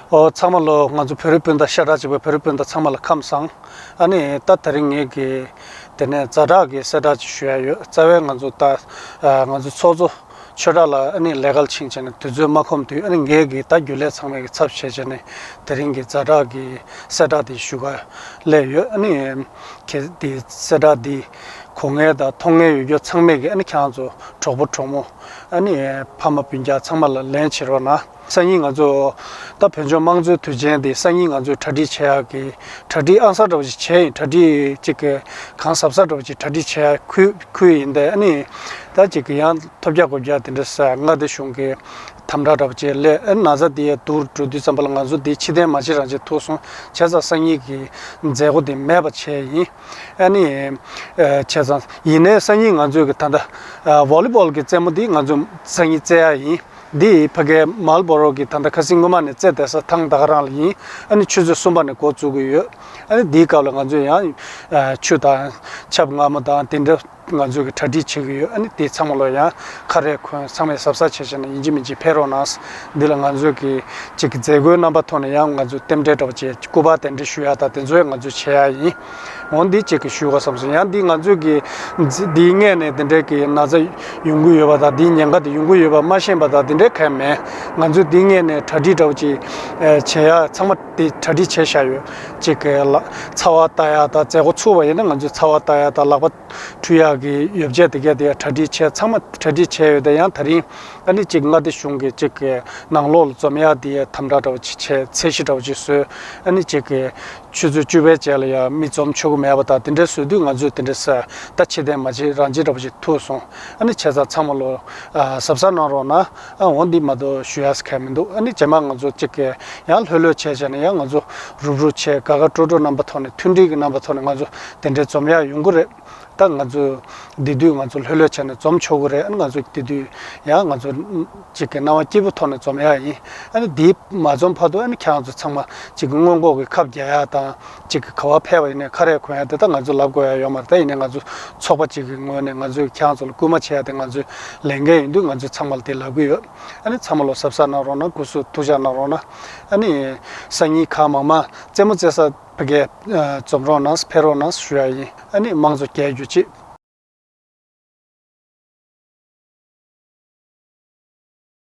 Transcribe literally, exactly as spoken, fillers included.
ཨོ་ཚང་མ་ལོ། ང་ཚོ་བོད་རིགས་སྤུན་ཟླ་ཤ་ཁྲག་གཅིག་པ་བོད་རིགས་སྤུན་ཟླ་ཚང་མ་ལ་ཁམས་བཟང་། ཨ་ནི་ད་དེ་རིང་ངེད་ཀྱི་དེ་ནས་ཛ་དྲག་གི་གསལ་བསྒྲགས་ཅིག་ཞུ་ཡ་ཡོད། རྩ་བའི་ང་ཚོ་ད་ང་ཚོ་ཚོགས་གཙོ་ཆོས་གྲགས་ལགས་ཨ་ནི་ལས་ཀར་ཕྱིན་བྱས་ནས་དུས་ཚོད་མ་ཁོམ་དུས། ཨ་ནི་ངེད་ཀྱི་ད་རྒྱུན་ལས་ཚང་མའི་གི་ཚབ་བྱས་བྱས་ནས་དེ་རིང་གི་ཛ་དྲག་གི་གསལ་བསྒྲགས་དེ་ཞུ་ག་སླེབས་ཡོད། ཨ་ནི་ཁྱེད་དེ་གསལ་བསྒྲགས་དེ་གོ་མཁན་དང་མཐོང་མཁན་ཡོད་རྒྱུ་ཚང་མས་ཀྱི་ཨ་ནི་ཁྱེད་རང་ཚོ་གྲོགས་པོ་གྲོགས་མོ་ཨ་ནི་ཕ་མ་སྤུན་ཀྱག་ཚང་མ་ལ་ལན་བྱེད་རོགས་གནང་། སང་ཉིན་ང་ཚོ་ད་བོད་ལྗོངས་དམངས་གཙོའི་དུས་ཆེན་དེ་སང་ཉིན་ང་ཚོས་གྲ་སྒྲིག་བྱེད་ཡག་གི་གྲ་སྒྲིག་ཨང་གསར་འདྲ་བོ་ཞིག་བྱས་ཡིན། གྲ་སྒྲིག་ཅིག་གི་གང་གཟབ་གཟབ་འདྲ་བོ་ཞིག་གྲ་སྒྲིག་བྱེད་ཡག་ཁུལ་ཁུལ་ཡིན་ཏེ། ཨ་ནི་ད་ཅིག་གི་ཡང་ཐོལ་རྒྱག་རྒོལ་རྒྱག་དེ་འདྲ་ས་མངའ་སྡེ་གཞུང་གི་དམ་དྲག་འདྲ་བོ་ཅིག་སླེབས། ཨ་ནི་ན་ཚ་དེ་ཡང་སྡུག་རུ་འགྲོ་དུས་ཙམ་པ་ལ་ང་ཚོ་འདི་ཕྱིར་འཐེན་མ་བྱེད་རང་བྱེད་ཐུག་སོང་། བྱས་ཙང་སང་ཉིན་གི་མཛད་སྒོ་དེ་མེད་པ་བྱས་ཡིན། ཨ་ནི་ཨ་བྱས་ཙང་ཡིན་ནའི་སང་ཉིན་ང་ཚོའི་གི་ད་ལྟ་ཨ་ཝོ་ལི་བོལ་གི་རྩེད་མོ་འདི་ང་ཚོ་སང་ཉིན་རྩེ་ཡག་ཡིན། འདི་ཕ་གའི་མལ་སྦོ་རོ་གི་ད་ལྟ་ཁ་སང་སྔོན་མ་ནས་རྩེ་བསྡད་ས་ཐང་ད་ག་རང་ལ་ཡིན། ཨ་ནི་ཆུ་ཚོད་གསུམ་པ་ནས་འགོ་བཙུགས་ཀྱི་ཡོད། ཨ་ནི་འདིའི་སྐབས་ལ་ང་ཚོས་ཡང་ཨ་ཆུ་དང་ཆབ་མངར་མོ་དང་དེ་འདྲ་ང་ཚོས་གི་གྲ་སྒྲིག་བྱེད་ཀྱི་ཡོད། ཨ་ནི་དེ་ཚང་མ་ལོ་ཡང་ཁ་རས་གོན་ཚང་མས་གཟབ་གཟབ་བྱས་བྱས་ནས་ཡིན་གཅིག་མིན་གཅིག་ཕེབས་རོགས་གནང་། འདི་ལ་ང་ཚོས་གི་ཅིག་གི་མཛད་སྒོའི་རྣམ་པ་ཐོག་ནས་ཡང་ང་ཚོས་རྟེན་འབྲེལ་འདྲ་བོ་བྱས། སྐུ་པར་གདན་འདྲེན་ཞུ་ཡག་དང་དེ་ཚོ་ཡང་ང་ཚོས་བྱེད་ཡག་ཡིན། འོ་འདི་གཅིག་གི་ཞུ་དགོས་བསམ་སོང་། ཡང་འདི་ང་ཚོས་ཀྱི་འདིའི་སྔས་ནས་དེ་འདྲའི་གི་ན་ཚ་ཡོང་གི་ཡོད་པ་དང་འདིའི་ཉེན་ཁ་དེ་ཡོང་གི་ཡོད་པ་མ་ཤེས་པ་དང་དེ་འདྲའི་གང་ཡང་མེད། ང་ཚོས་འདིའི་སྔས་ནས་གྲ་སྒྲིག་འདྲ་བོ་ཅིག་བྱེད་ཡག་ཚང་མ་དེ་གྲ་སྒྲིག་བྱས་བཞག་ཡོད། གཅིག་གི་ལ་ཚ་བ་ལྟ་ཡག་དང་མཛད་སྒོ་ཚུགས་པ་ཡིན་ན་ང་ཚོས་ཚ་བ་ལྟ་ཡག་དང་ལག་པ་འཁྲུ་ཡག་གི་ཡོ་བྱད་དེ་གས་དེ་ཡང་གྲ་སྒྲིག་བྱས། ཚང་མ་གྲ་སྒྲིག་བྱས་ཡོད། དེ་ཡང་དེ་རིང་ཨ་ནི་གཅིག་མངའ་སྡེ་གཞུང་གི་གཅིག་གི་ནང་ལོགས་ལ་འཛོམས་ཡག་དེ་ཡང་དམ་དྲག་འདྲ་བོ་ཅིག་བྱས། ཚད་གཞི་འདྲ་བོ་ཅིག་བཟོས། ཨ་ནི་གཅིག་གི་ཆུ་ཚོད་བཅུ་པའི་རྗེས་ལ་ཡང་མི་འཛོམས་ཆོག་གི་མེད་པ་དང་དེ་འདྲ་བཟོས་དུས་ང་ཚོས་དེ་འདྲ་ས་ད་ཕྱིར་འཐེན་མ་བྱེད་རང་བྱེད་འདྲ་བོ་ཞིག་ཐུག་སོང་། ཨ་ནི་བྱས་ཙང་ཚང་མ་ལོ་ཨ་གཟབ་གཟབ་གནང་རོགས་གནང་། ཨ་འོ་འདི་མ་གཏོགས་ཞུ་ཡག་གང་ཡང་མི་འདུག་ཨ་ནི་རྗེས་མ་ང་ཚོ་གཅིག་གི་ཡང་ལྷོད་ལྷོད་བྱས་བྱས་ནས་ཡང་ང་ཚོ་རུབ་རུབ་བྱས་དགའ་དགའ་སྤྲོ་སྤྲོ་རྣམ་པ་ཐོག་ནས་མཐུན་སྒྲིལ་གྱི་རྣམ་པ་ཐོག་ནས་ང་ཚོ་དེ་འདྲའི་འཛོམས་ཡག་ཡོང་གི་རེད། ད་ང་ཚོ་དེ་དུས་ང་ཚོ་ལྷོད་ལྷོད་བྱས་ནས་འཛོམས་ཆོག་གི་རེད། ཨ་ནི་ང་ཚོ་དེ་དུས་ཡང་ང་ཚོ་གཅིག་གི་སྣང་བ་སྐྱིད་པོ་ཐོག་ནས་འཛོམས་ཡག་ཡིན། ཨ་ནི་དེ་མ་འཛོམས་བར་དུ་ཨ་ནི་ཁྱེད་རང་ཚོ་ཚང་མ་གཅིག་གི་སྔོན་འགོག་གི་ཁབ་རྒྱག་ཡག་དང་གཅིག་གི་ག་བ་ཕེབས་པ་ཡིན་ནའི་ཁ་རས་གོན་ཡག་དེ་ད་ང་ཚོ་ལབ་དགོས་ཡག་ཡོད་མ་རེད། ད་ཡིན་ནའི་ང་ཚོ་ཚོགས་པ་གཅིག་གི་ངོས་ནས་ང་ཚོས་ཁྱེད་རང་ཚོ་ལ་སྐུལ་མ་བྱེད་ཡག་དེ་ང་ཚོའི་ལས་འགན་ཡིན་དུས་ང་ཚོས་ཚང་མ་ལ་དེ་ལབ་ཀྱི་ཡོད། ཨ་ནི་ཚང་མ་ལ་གཟབ་གཟབ་གནང་རོགས་གནང་། སྐུ་གཟུགས་ཐུགས་ཅག་གནང་རོགས་གནང་། ཨ་ནི་སང་ཉིན་གང་མང་མང་རྩེད་མོ་རྩེ་ས་ཕ་གིར་འཛོམས་རོགས་གནང་། ཕེབས་རོགས་གནང་ཞུ་ཡག་ཡིན། ཨ་ནི་དམངས་གཙོ་རྒྱལ་གྱུར་ཅིག